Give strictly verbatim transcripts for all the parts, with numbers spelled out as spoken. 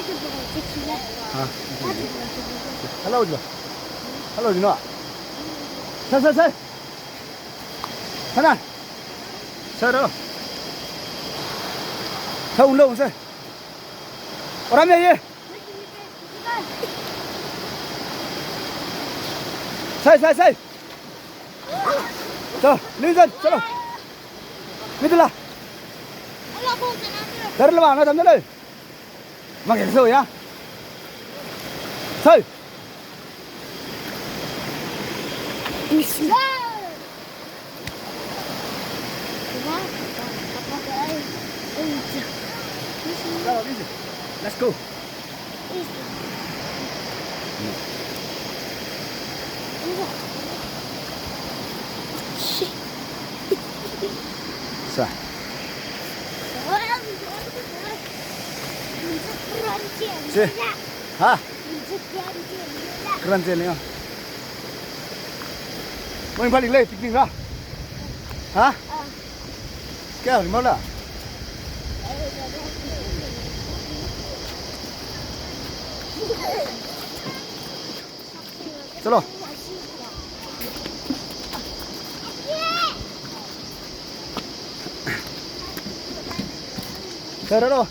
Ha. Hello, hello. Hello, hello. Sir, sir, sir. Sana. Sir, hello. Sir, hello, sir. Ora me ye. Sir, sir, sir. Sir, listen, sir. Midla. Sir, lama, na tamna. Mangel so ya. Sai. Let's go. Sa. Si. Ha? Kran chili ya. Mai bali le picnic ra. Ha? Kya mala? Chalo. Chalo.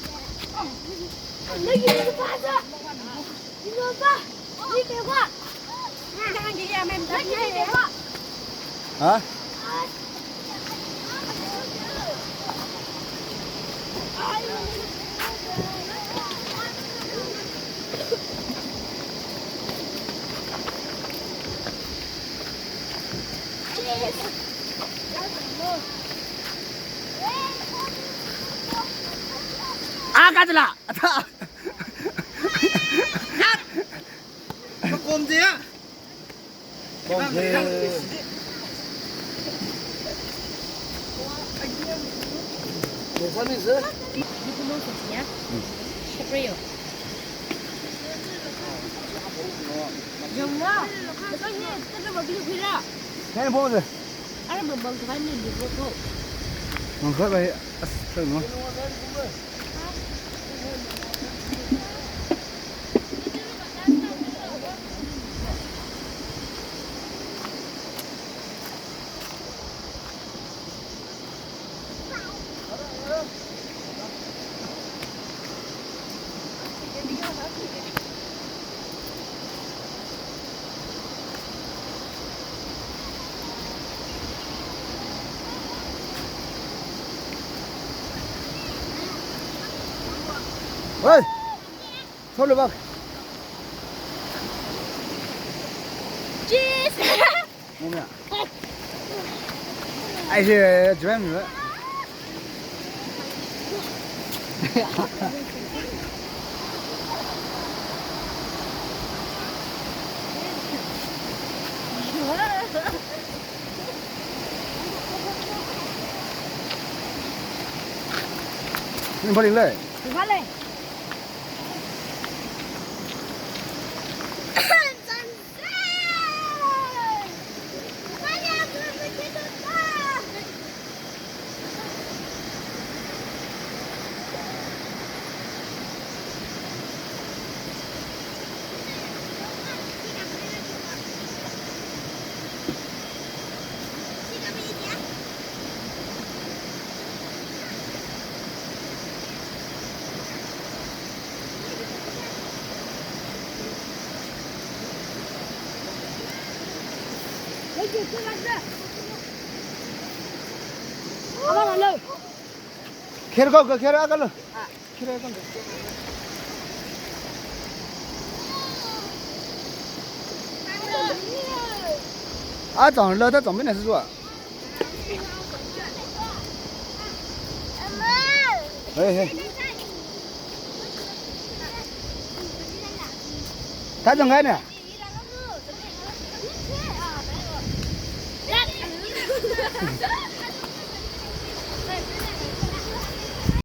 Ha? Ah, kajala. Ata. Makom je ya. Makom je. Dosa ni se. Shaprio. Yong na. Kaya bong se. Ara mambang tuhan ni di bro. Mangkhat bai as thang no. Hey! Thole bak. Cheese. Mumya. Ai se, juem. Ni bali le. Bali. Kher ko, kher a kalo. Kher a kalo. A chang lo ta chang mina sua. Hey, hey. Ta chang kai na.